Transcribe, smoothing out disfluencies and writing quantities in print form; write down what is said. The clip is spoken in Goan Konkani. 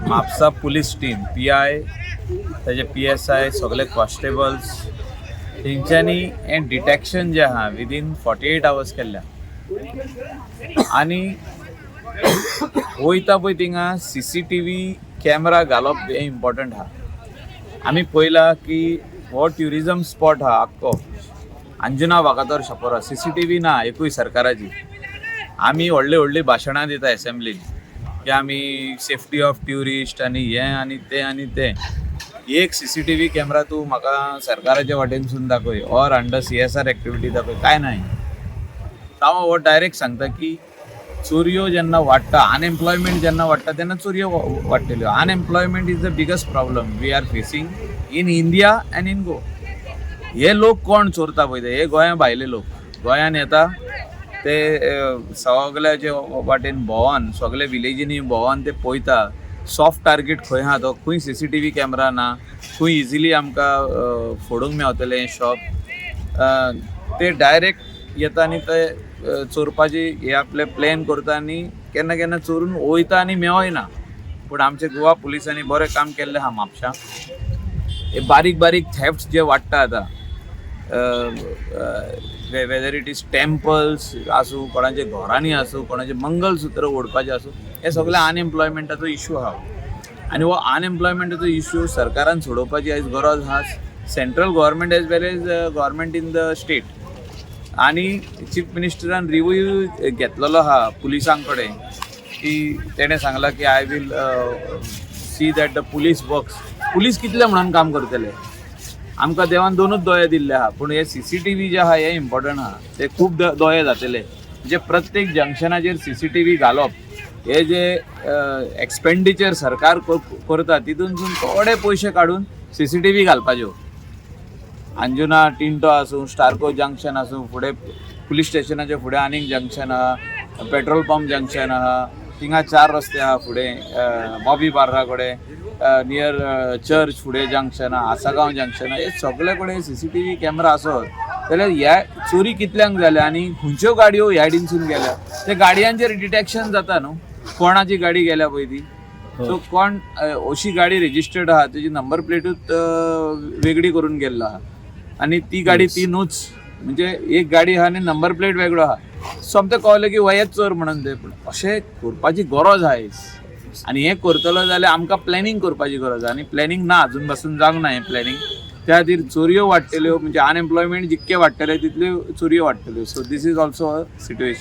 म्हापसा पुलीस टीम, पीआय, ताजे पीएसआय, सगळे कॉन्स्टेबल्स, तेंच्यांनी हें डिटेक्शन जें आहा विदीन 48 आवर्स केल्लें. आनी वयता पळय थिंगा सीसीटीव्ही कॅमेरा घालप हें इम्पॉर्टंट आहा. आमी पळयलां की हो ट्युरिजम स्पॉट आहा आख्खो अंजुना वागातोर शापोरा, सीसीटीव्ही ना एकूय सरकाराची. आमी व्हडली व्हडली भाशणां दिता एसेंब्लीन की आमी सेफ्टी ऑफ ट्युरिस्ट आनी हें आनी तें आनी तें. एक सीसीटीव्ही कॅमेरा तूं म्हाका सरकाराच्या वाटेनसून दाखय ऑर अंडर सीएसआर एक्टिविटी दाखय, काय नाही. हांव हो डायरेक्ट सांगता की चोरयो जेन्ना वाडटा, अनएम्प्लॉयमेंट जेन्ना वाडटा, तेन्ना चोरयो वाडटल्यो. Unemployment is the biggest problem we are facing in India and in Goa. हे लोक कोण चोरता पळय ते, हे गोंया भायले लोक गोंयान येता. ते सगल्याचे वाटेन भोंवन, सगळे विलेजींनी भोंवन ते पळयता सॉफ्ट टार्गेट खंय आहा तो, खंय सीसीटीव्ही कॅमेरा ना, खंय इजिली आमकां फोडूंक मेवतलें हें शॉप. ते डायरेक्ट येता आनी ते चोरपाची हे आपले प्लॅन करता आनी केन्ना केन्ना चोरून वयता आनी मेवयना. पूण आमचे गोवा पुलिसांनी बरें काम केल्लें आहा म्हापशां. हे बारीक बारीक थेफ्ट जे वाडटा आतां, वेदर it is temples आसूं, कोणाच्या घरांनी आसूं, कोणाचें मंगलसूत्र ओडपाचें आसूं, हे सगळें अनएम्प्लॉयमेंटाचो इशू आहा. आनी हो अनएम्प्लॉयमेंटाचो इशू सरकारान सोडोवपाची आयज गरज आहा, central government as well as government in the state. आनी चीफ मिनिस्टरान रिव्यू घेतलेलो आहा पुलिसां कडेन की तेणें सांगलां की I will see that the police works. Police कितले म्हणून काम करतले? आमकां देवान दोनूच दोळे दिल्ले आहा, पूण हे सीसीटीव्ही जे आहा हे इम्पॉर्टंट आहा. ते खूब दोळे जातले. म्हणजे प्रत्येक जंक्शनाचेर सीसीटीव्ही घालप, हे जे एक्सपेंडिचर सरकार करता, तितूनसून थोडे पयशे काडून सीसीटीव्ही घालपाच्यो. अंजुना टिंटो आसूं, स्टारको जंक्शन आसूं, फुडें पुलीस स्टेशनाच्या फुडें आनीक जंक्शन आहा, पेट्रोल पंप जंक्शन आहा, थिंगा चार रस्ते आहा फुडें बॉबी बार्रा कडेन, नियर चर्च फुडें जंक्शन आहा, आसागांव जंक्शन आहा. हे सगळे कडेन सीसीटीव्ही कॅमेरा आसत जाल्यार ह्या चोरी कितल्यांक जाल्या आनी खंयच्यो गाडयो ह्या सायडीनसून गेल्या, ते गाडयांचेर डिटेक्शन जाता न्हू, कोणाची गाडी गेल्या पळय ती. सो कोण अशी गाडी रेजिस्टर्ड आहा, तेजी नंबर प्लेटूच वेगळी करून गेल्लो आहा आनी ती गाडी ती न्हूच. म्हणजे एक गाडी आहा आनी नंबर प्लेट वेगळो आहा. सो आमकां कळलें की वयच चोर म्हणून ते. पूण अशें करपाची गरज आहा आयज. आनी हें करतलो जाल्यार आमकां प्लॅनिंग करपाची गरज आहा आनी प्लॅनिंग ना, अजून पासून जावंक ना हें प्लॅनिंग. त्या खातीर चोरयो वाडटल्यो. म्हणजे अनएम्प्लॉयमेंट जितकें वाडटलें, तितल्यो चोरयो वाडटल्यो. So this is also a situation.